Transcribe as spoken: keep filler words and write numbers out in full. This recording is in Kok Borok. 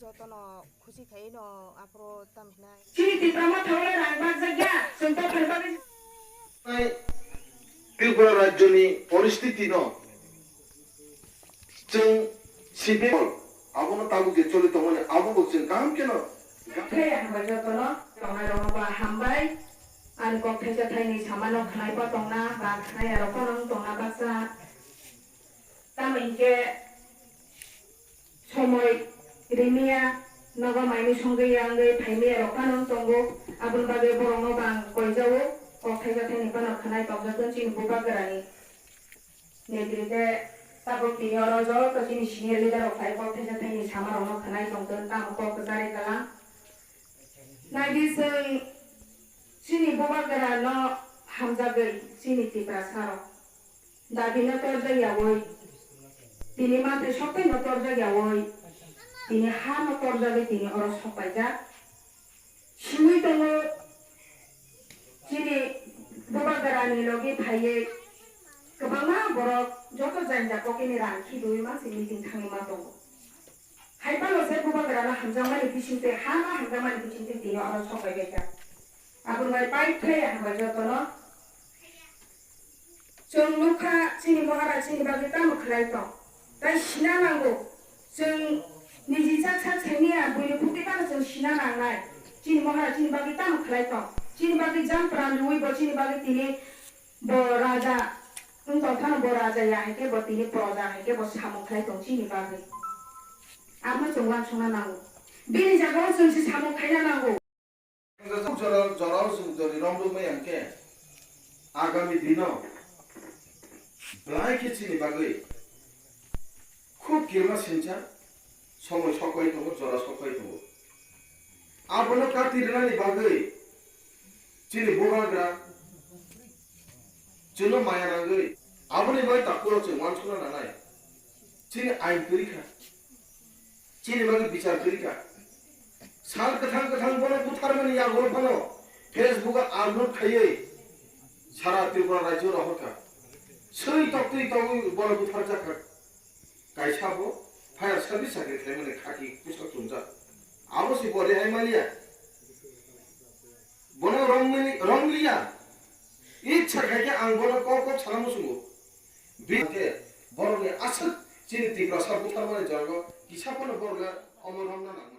Jotono khusi khaino aphuru tamo hinai. Chini Tipra Motha o rang bakjakya, chwng to phan bagwi. Tripura rajyoni poristiti no chwng sibing, abono tabuk je choli tongmani, abobo chwng kaham kheno. Khe hambai jotono, tongnai rokno ba hambai. Ani kok thaisa thaini samano khwnai bo tongna, ba khwnai ya rok phano wng tongna baksa. Tamo hinkhe somoi rimiya, nogo maini songwi ya wngwi phaimiya rok phano wng tongo. Aboni bagwi borokno bo ang koijao, kok thaisa thaini phano khwnai tokjak chini bubagrani netrite. Tabuk tini oro joto chini senior leader rok phai kok thaisa thaini sama rokno khwnai tongtong, tamo kok kwchari kalang. Naidi chwng chini bubagrano hamjagwi chini Tiprasa rok. Dabi no torjak yawi, tini manthai sokthai no torjak yawi, tini ha no torjagwi tini oro sok paijak. Simi tongo chini bubagrani logi phaiwi kwbangma borok joto janja kokini rang khibiwi mansi meeting thangwi ma tongo. Hai phano se bubagrano hamjakmani bisingtwi, ha no hamjakmani bisingtwi tini oro sok paibaikha. Aboni bai paithai hambai jotono. Chwng nukha chini Maharaj chini bagwi tamo khlai tong. Tai sina nango. Chwng niji chak sak saimanya buini phukti phano chwng sina nangnai. Chini Maharaj chini bagwi tamo khlai tong. Chini bagwi jam pran rwui bo chini bagwi tini bo raja wng tong phano bo raja ya hai khe bo tini proja hai khe bo samung khlai tong chini bagwi. Amo chwng uansukna nango. Bini jagao chwng se samung khaina nango. Jora, jora o chwng jori rom rwmai ang khe, agami dino belai khe chini bagwi khub kirima sincha somoi sok pai tongo, jora sok pai tongo. Abono kati rwnani bagwi chini bubagra chwngno maya nangwi, aboni bai takhukno chwng uansukna nanai. Chini ain kwrwi kha. Chini bagwi bichar kwrwi kha. Sal kwthang kwthang bono butharmani yago phano Facebook o upload khaiwi sara Tripura rajyo rohor kha. Swi toktwi togwi bono butharjak kha. Kaisa bo fire service chakri khlaimani khaki pusa chumjak. Abo se bo rehai maliya. Bono romni-, romliya. Ichha khai khe ang bono kok kok sana muchungo. Bi-, khe borokni aswk chini Tiprasa butharmani jora kisa phano borok le omo romna nang.